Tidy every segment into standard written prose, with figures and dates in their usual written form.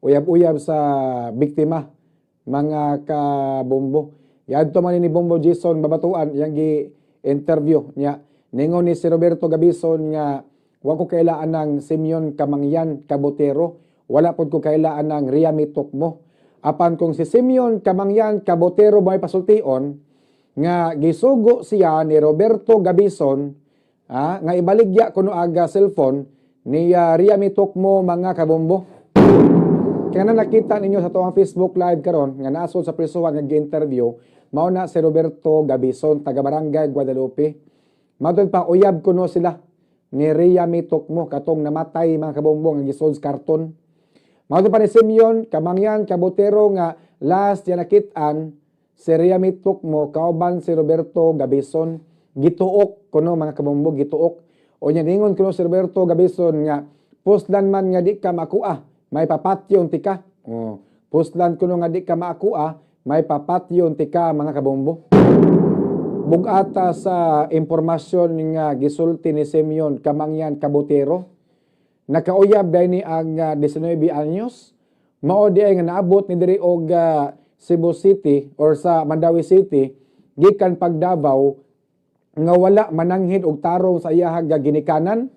uyab-uyab sa biktima, mga kabombo. Yadto man ni Bombo Jason Babatuan yang gi interview niya. Ningon ni si Roberto Gabison nga wa ko kailaan ng Simeon Kamangyan Kabotero, wala pod ko kailaan ng Riami Tokmo. Apan kung si Simeon Kamangyan Kabotero may pasultion nga gisugo siya ni Roberto Gabison, nga ibaligya kuno aga cellphone ni Riami Tokmo, mga kabombo. Kaya na nakita ninyo sa tuwang Facebook Live karon nga nasod sa prisuhan nga gi-interview, mao na si Roberto Gabison, taga Barangay Guadalupe. Matod pa, uyab kuno sila ni Riami Tokmo katong namatay, mga kabombo, nga gisod sa karton. Matod pa ni Simeon Kamangyan Kabotero nga last ya nakit-an si Riami Tokmo kauban si Roberto Gabison, gituok kuno, mga kabombo, gituok. O nya ningon kuno si Roberto Gabison nga puslan man nga di ka makuha, may papatyon tika. Oh, puslan kuno nga di ka makuha, may papatyon tika, mga kabombo. Bugata sa impormasyon nga gisulti ni Simeon Kamangyan Kabotero, nakauyab dahil ni ang 19 anyos, mao di ay nga naabot ni diri og Cebu City or sa Mandaue City gikan pag Davao nga wala mananghid og tarong sa iyahag ginikanan.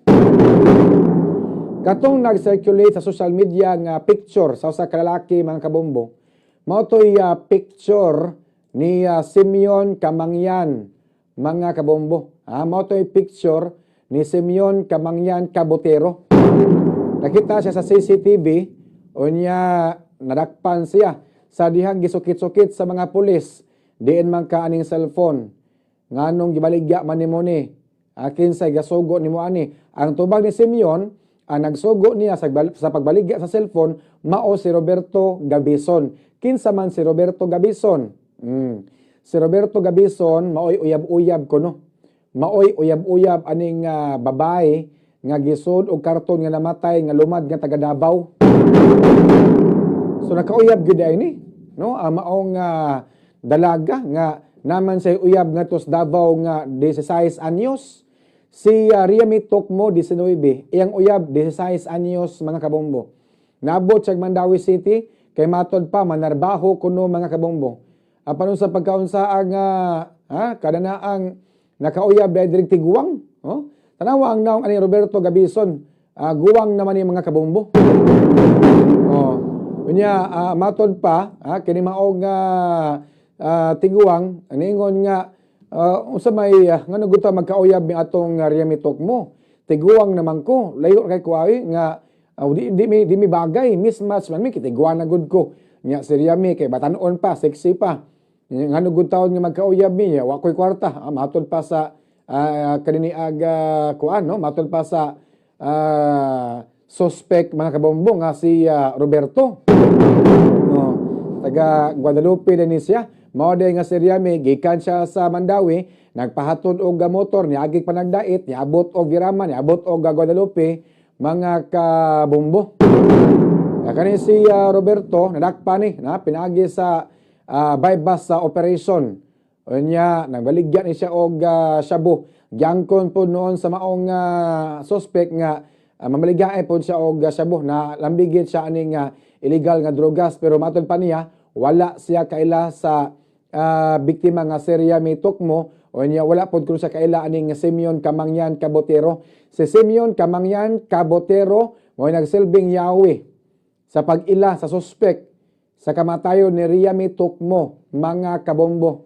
Katong nag-circulate sa social media nga picture sa usa ka lalaki, mga kabombo, mao to'y picture ni Simeon Kamangyan, mga kabombo. Mao to'y picture ni Simeon Kamangyan Kabotero. Nakita siya sa CCTV, unya nadakpan siya sa dihang gisukit-sukit sa mga pulis. Diin man ka aning cellphone? Nganong gibaligya man nimo ni? Kinsay gasugo nimo ani? Ang tubag ni Simeon, ang nagsugo niya sa pagbaligya sa cellphone mao si Roberto Gabison. Kinsa man si Roberto Gabison? Si Roberto Gabison maoy uyab-uyab kuno. Maoy uyab-uyab aning babae nga gisud og karton nga namatay nga lumad nga taga Davao. So nakauyab gyud ay ni, no? Ang maong dalaga nga naman say uyab nga sa Davao nga 16 anyos. Si Riami Tokmo 19, iyang uyab 16 anyos, mga kabombo. Naabot siya Mandaue City kay matod pa manarbaho kuno, mga kabombo. Apan sa pagkaunsa ang kada na ang nakauyab dahil diri tiguang, oh? Tanawa ang naong ani Roberto Gabison, guwang naman ni, mga kabombo. Oh. Unya matod pa kini maog nga tiguang ningon nga unsa may ngano gud ta magkauyab mi atong Riami Tokmo. Tiguang naman ko, layo kay ko ay nga di mi bagay, mismatch man mi, kitiguan na gud ko. Nya si Riami kay batanon pa, sexy pa. Ngano gud taon nga magkauyab mi, wa ko'y kwarta. Matod pa sa kanini aga kuan, no, matod pa sa suspect, mga kabombo, nga si Roberto. No, taga Guadalupe din ni siya. Mao day nga si Riami gikan siya sa Mandaue, nagpahatod og motor, niagi pa nagdait, niabot og Virama, niabot og Guadalupe, mga kabombo. Ya, kani si Roberto nadakpan ni na pinagi sa bypass sa operation. Unya nagbaligya ni siya og shabu. Giangkon po noon sa maong suspect nga mamaligyae pod siya og shabu na lambigit siya aning illegal nga drogas, pero matod pa niya wala siya kaila sa biktima nga si Riami Tokmo o niya wala pod kuno siya kaila aning Simeon Kamangyan Kabotero. Si Simeon Kamangyan Kabotero mo nagsilbing Yahweh sa pag-ila sa suspect sa kamatayon ni Riami Tokmo, mga kabombo.